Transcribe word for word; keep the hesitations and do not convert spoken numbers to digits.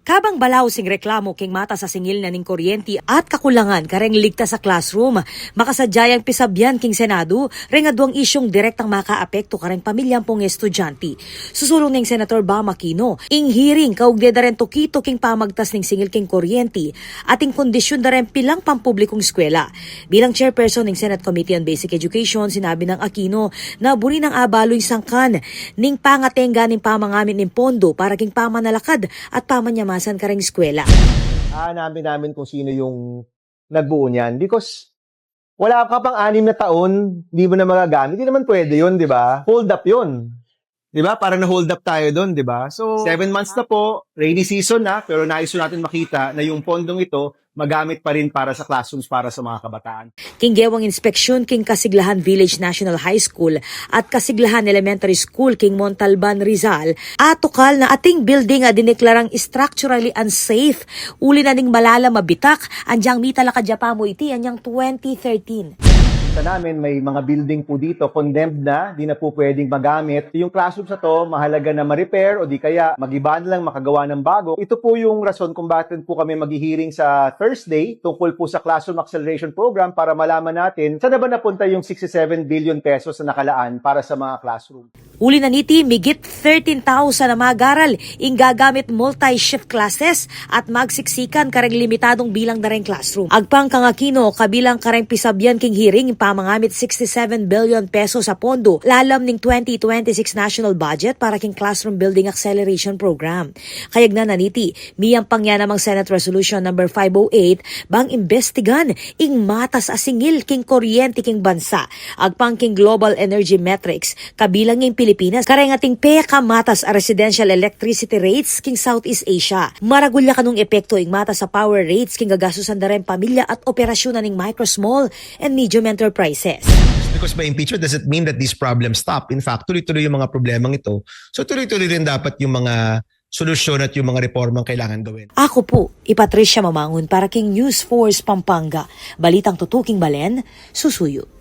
Kabang balaus ing reklamu king matas a singil na ning kuryenti at kakulangan kareng ligtas a classroom, makasadya yang pisabyan king Senado reng aduang isyung direktang makaapektu kareng pamilya ampong estudyante. Susulung neng Senator Bam Aquino ing hearing kaugne da reng tukitu king pamagtas ning singil king kuryenti at ing kondisyun da reng pilang pampublikung eskwela. Bilang chairperson ning Senate Committee on Basic Education, sinabi nang Aquino na buri nang abalu ing sangkan ning pangatengga ning pamangamit ning pondo para king pamanalakad at pamanyamasan kareng eskwela. Hanapin namin kung sino yung nagbuo niyan. Because wala ka pang anim na taon, hindi mo na magagamit. Hindi naman pwede yun, di ba? Hold up yun. Di ba? Parang na-hold up tayo doon, di ba? So, seven months na po, rainy season na, pero nais natin makita na yung pondong ito magamit pa rin para sa classrooms, para sa mga kabataan. King gewang inspeksyon king Kasiglahan Village National High School at Kasiglahan Elementary School king Montalban, Rizal, atukal na ating building a diniklarang structurally unsafe uli na ning malalam a bitak anyang mitalakad ya pamu iti anyang twenty thirteen. Sa namin, may mga building po dito, condemned na, di na po pwedeng magamit. Yung classrooms na to, mahalaga na ma-repair o di kaya magiba na lang, makagawa ng bago. Ito po yung rason kung bakit po kami maghihiring sa Thursday tungkol po sa Classroom Acceleration Program para malaman natin saan na ba napunta yung sixty-seven billion pesos na nakalaan para sa mga classroom. Uli na niti, migit thirteen thousand a mag-aral ing gagamit multi-shift classes at magsiksikan kareng limitadung bilang da reng classroom. Agpang kang Aquino, kabilang kareng pisabyan king hearing ing pamangamit sixty-seven billion pesos a pondo lalam ning twenty twenty-six national budget para king Classroom Building Acceleration Program. Kayagnan na niti, miyampang ya namang Senate Resolution number five oh eight bang imbestigan ing matas a singil king kuryente king bansa. Agpang king Global Energy Metrics, kabilang ing Pilipinas kareng ating pekamatas a residential electricity rates king Southeast Asia. Maragul ya kanung epekto ing matas a power rates king gagastusan da reng pamilya at operasyunan ning micro, small, and medium enterprises. Because by impeachment doesn't mean that these problems stop. In fact, tuloy-tuloy yung mga problemang ito. So tuloy-tuloy rin dapat yung mga solusyon at yung mga reformang kailangan gawin. Aku pu i Patricia Mamangun para king News Force Pampanga. Balitang tutuking balen, susuyu.